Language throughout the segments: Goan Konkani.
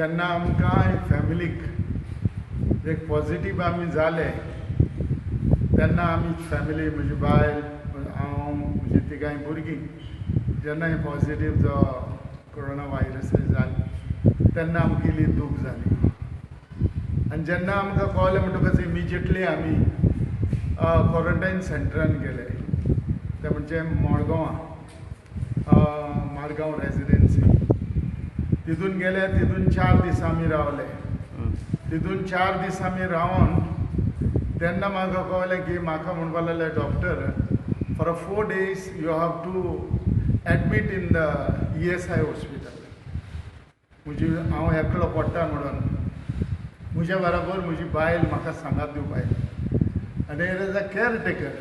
जेन्ना आमकां फॅमिलीक एक पॉजिटीव आमी जाले तेन्ना आमी फॅमिली, म्हजी बायल, हांव, म्हजी तिगांय भुरगीं जेन्ना हे पॉजिटीव जो कोरोना व्हायरस जाले तेन्ना आमकां इल्ली दूख जाली. आनी जेन्ना आमकां कळ्ळें म्हणटकच इमिजिएटली आमी क्वॉरंटायन सेंटरान गेले, तें म्हणजे मडगांवां मारगांव रेजिडेन्सी. तितून गेले, तितून 4 दीस आमी रावले. तितून 4 दीस आमी रावन तेन्ना म्हाका कळ्ळें की म्हाका म्हणपाक लागले doctor, for a 4 days you have to admit in the ESI hospital. म्हजी हांव एकलो पडटा म्हणून म्हज्या बराबर म्हजी बायल म्हाका सांगात दिवपा आयली आनी एज अ केअर टेकर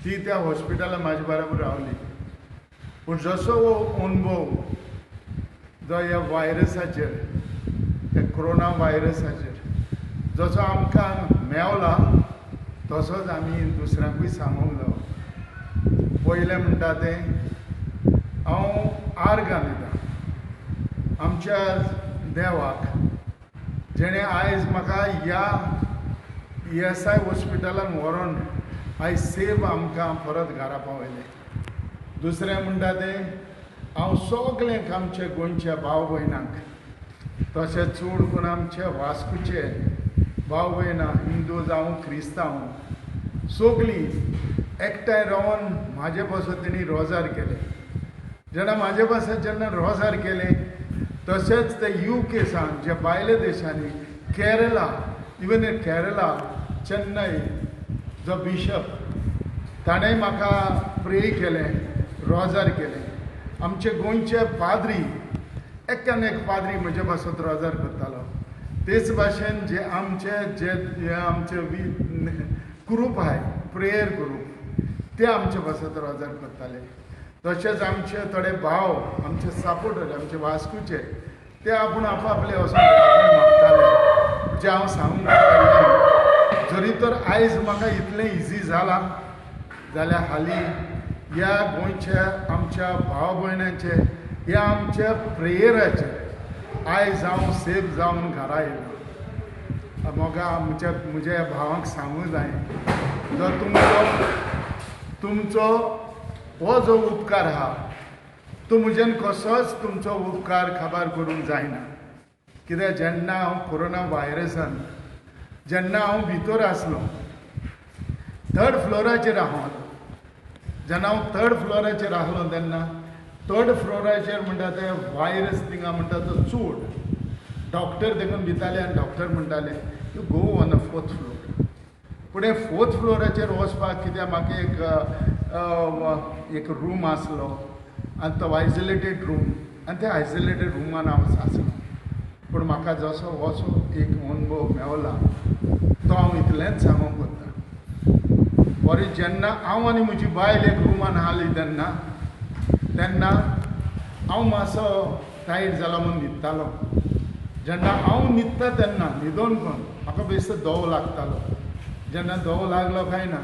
ती त्या हॉस्पिटलान म्हाजे बराबर रावली. पूण जसो हो अणभव जो ह्या व्हायरसाचेर, त्या कोरोना व्हायरसाचेर जसो आमकां मेवला तसोच आमी दुसऱ्यांकूय सांगूंक जावो. पयलें म्हणटा तें हांव आर्गां दिता आमच्या देवाक, जेणें आयज म्हाका ह्या ESI हॉस्पिटलान व्हरोन आयज सेफ आमकां परत घरा पावयलें. दुसरें म्हणटा तें हांव सगळ्यांक आमच्या गोंयच्या भाव भयणांक, तशेंच चड करून आमच्या वास्कोचे भाव भयणां, हिंदू जावं क्रिस्तांव, सगळीं एकठांय रावन म्हाजे पासत तेणी रोजार केलें. जेन्ना म्हाजे पासत जेन्ना रोजार केलें तशेंच ते UK सान जे भायल्या देशांनी, केरला, इवन केरला चेन्नय जो बिशप ताणें म्हाका प्रे केलें, रोजार केलें. आमचे गोंयचे पाद्री, एकान एक पाद्री म्हजे पासत रोजार करतालो. तेच भाशेन जे आमचे जे आमचे ग्रूप आहाय, प्रेयर ग्रूप, ते आमचे पासत रोजार करताले. तशेंच आमचे थोडे भाव, आमचे सपोर्टर, आमचे वास्कोचे, ते आपूण आपआपले वचून मागताले. जे हांव सांगूंक जरी तर आयज म्हाका इतलें इजी जालां जाल्यार हालीं ह्या गोंयच्या आमच्या भाव भयणांचे, ह्या आमच्या प्रेयराचे आयज हांव सेफ जावन घरा येयला. म्हाका आमच्या म्हज्या भावांक सांगूंक जाय, जो तुमचो हो जो उपकार आहा तो म्हज्यान कसोच तुमचो उपकार खबर करूंक जायना. कित्याक जेन्ना हांव कोरोना व्हायरसान जेन्ना हांव भितर आसलो, थर्ड फ्लोराचेर आहा, जेन्ना हांव थर्ड फ्लोराचेर आसलो तेन्ना थर्ड फ्लोराचेर म्हणटा ते व्हायरस थिंगा म्हणटा तो चड डॉक्टर देखून भिताले आनी डॉक्टर म्हणटाले you go on a 4th floor. पूण हे 4th फ्लोराचेर वचपाक कित्याक म्हाका एक रूम आसलो आनी तो आयसोलेटेड रूम, आनी त्या आयसोलेटेड रुमान हांव आसलो. पूण म्हाका जसो वचो एक अणभव मेवला तो हांव इतलेंच सांगूंक सोदता. बरें, जेन्ना हांव आनी म्हजी बायल एक रुमान आहली तेन्ना तेन्ना हांव मातसो टायट जाला म्हूण न्हिदतालो. जेन्ना हांव न्हिदता तेन्ना न्हिदोन पण म्हाका बेश्टो दवो लागतालो. जेन्ना दवो लागलो काय ना,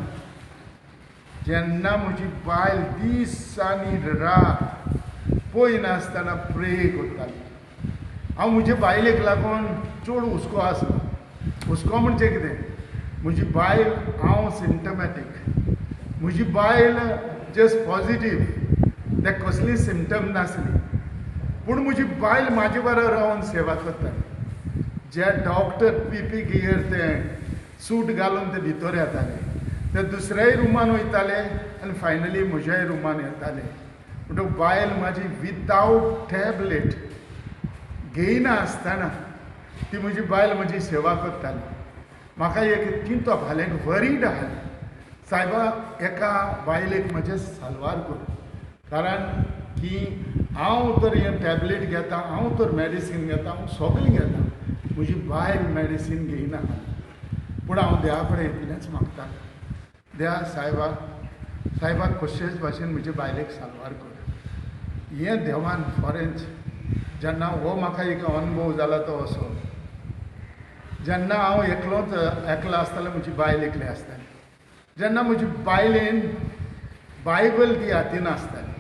जेन्ना म्हजी बायल दीस आनी रात पळयनासतना प्रे करताली. हांव म्हजे बायलेक लागून चड हुस्को आसलो. हुस्को म्हणजे कितें, म्हजी बायल, हांव सिमटमॅटीक, म्हजी बायल जस्ट पॉजिटीव, ते कसली सिमटम नासली, पूण म्हजी बायल म्हाजे बरोबर रावन सेवा करताली. जे डॉक्टर पीपी गियर ते सूट घालून ते भितर येताले, ते दुसऱ्याय रुमान वयताले आनी फायनली म्हज्याय रुमान येताले. म्हणटकच बायल म्हाजी विदावट टॅबलेट घेयना आसतना ती म्हजी बायल म्हजी सेवा करताली. म्हाका एक चिंतप आसलें, एक वरीड आसलें, सायबा एका बायलेक म्हजें साल्वार कर, कारण की हांव तर हें टॅबलेट घेता, हांव तर मॅडिसीन घेता, हांव सगळें घेता, म्हजी बायल मॅडिसीन घेयना. पूण हांव देवा कडेन इतलेंच मागता, देवा सायबा, सायबा कशेच भाशेन म्हजे बायलेक साल्वार कर. हें देवान खरेंच जेन्ना हो म्हाका एक अणभव जाला तो असो, जेन्ना हांव एकलोच एकलो आसतालो, म्हजी बायल एकली आसताली, जेन्ना म्हजी बायलेन बायबल ती हातीन आसताली,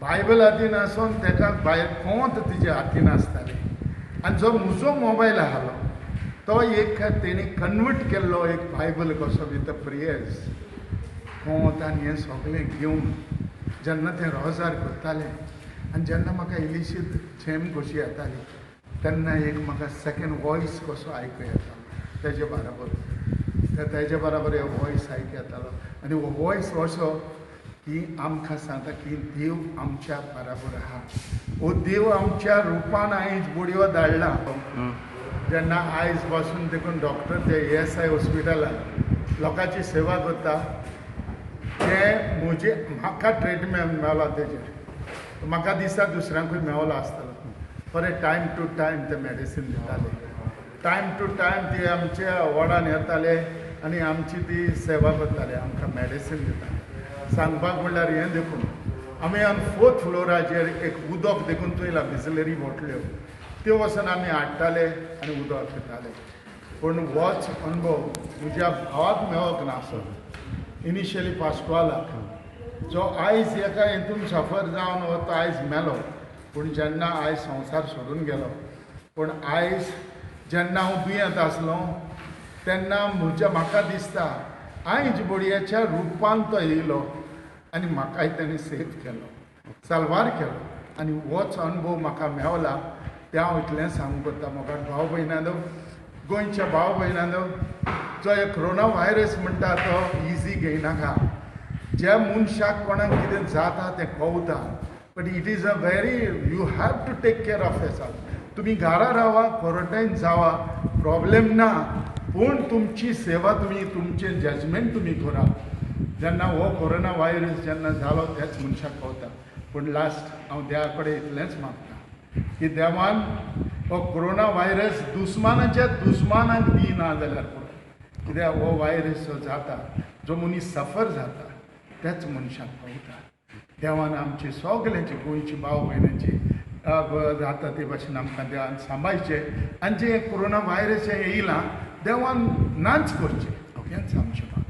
बायबल हातीन आसून तेका बायल कोंत तिज्या हातीन आसतालें. आनी जो म्हजो मोबायल आसलो तो एक तेणी कन्वर्ट केल्लो एक बायबल कसो विथ प्रेयर्स कोंत आनी हें सगळें घेवन जेन्ना तें रोजार करतालें आनी जेन्ना म्हाका इल्लीशी झेम कशी येताली तेन्ना एक म्हाका सेकेंड वॉयस कसो आयकूं येतालो तेजे बराबर तेजे बराबर हे वॉयस आयकूं येतालो आनी हो वॉयस असो की आमकां सांगता की देव आमच्या बराबर आहा, हो देव आमच्या रुपान आयज बडयो धाडला. जेन्ना आयज पासून देखून डॉक्टर ते ESI हॉस्पिटलान लोकांची सेवा करता ते म्हजे म्हाका ट्रिटमेंट मेवला तेजेर म्हाका दिसता दुसऱ्यांकूय मेवला आसतलो. बरें टायम टू टायम ते मेडिसीन दिताले, टायम टू टायम ते आमच्या वॉर्डान येताले आनी आमची ती सेवा करताले, आमकां मेडिसीन दिताले. सांगपाक म्हणल्यार हें देखून आमी ऑन फोर्थ फ्लोराचेर एक उदक देखून थंय बिसलेरी बोटल्यो त्यो वचून आमी हाडटाले आनी उदक पिताले. पूण होच अणभव म्हज्या भावाक मेळोंक नासलो इनिशियली पास्कवालाक, जो आयज एका हितून सफर जावन हो तो आयज मेलो. पूण जेन्ना आयज संवसार सोडून गेलो, पूण आयज जेन्ना हांव दुयेंत आसलो तेन्ना म्हज्या म्हाका दिसता आयज बडयेच्या रुपान तो येयलो आनी म्हाकाय तेणें सेव केलो, साल्वार केलो. आनी होच अणभव म्हाका मेवला तें हांव इतलें सांगूंक कोत्ता. म्हाका भाव भयणांनो, गोंयच्या भाव भयणांनो, जो एक कोरोना व्हायरस म्हणटा तो इजी घेयनाका. ज्या मनशाक कोणाक कितें जाता तें कवता, but it is a very you have to take care of yourself. तुमी घरा रावा, क्वॉरंटायन जावा, प्रॉब्लेम ना, पूण तुमची सेवा तुमी तुमचें जजमेंट तुमी करा. जेन्ना हो कोरोना व्हायरस जेन्ना जालो त्याच मनशाक कवता. पूण लास्ट हांव देवा कडेन इतलेंच मागता की देवान हो कोरोना व्हायरस दुस्मानाच्या दुस्मानाक दिना जाल्यार पुरो. कित्याक हो व्हायरस जो जाता, जो मनीस सफर जाता त्याच मनशाक कवता. देवान आमची सगल्यांची गोंयची भाव भयणांची जाता ते भाशेन आमकां देवान सांबाळचें आनी जें कोरोना व्हायरस हें येयलां देवान नाच करचें, हेंच आमचें.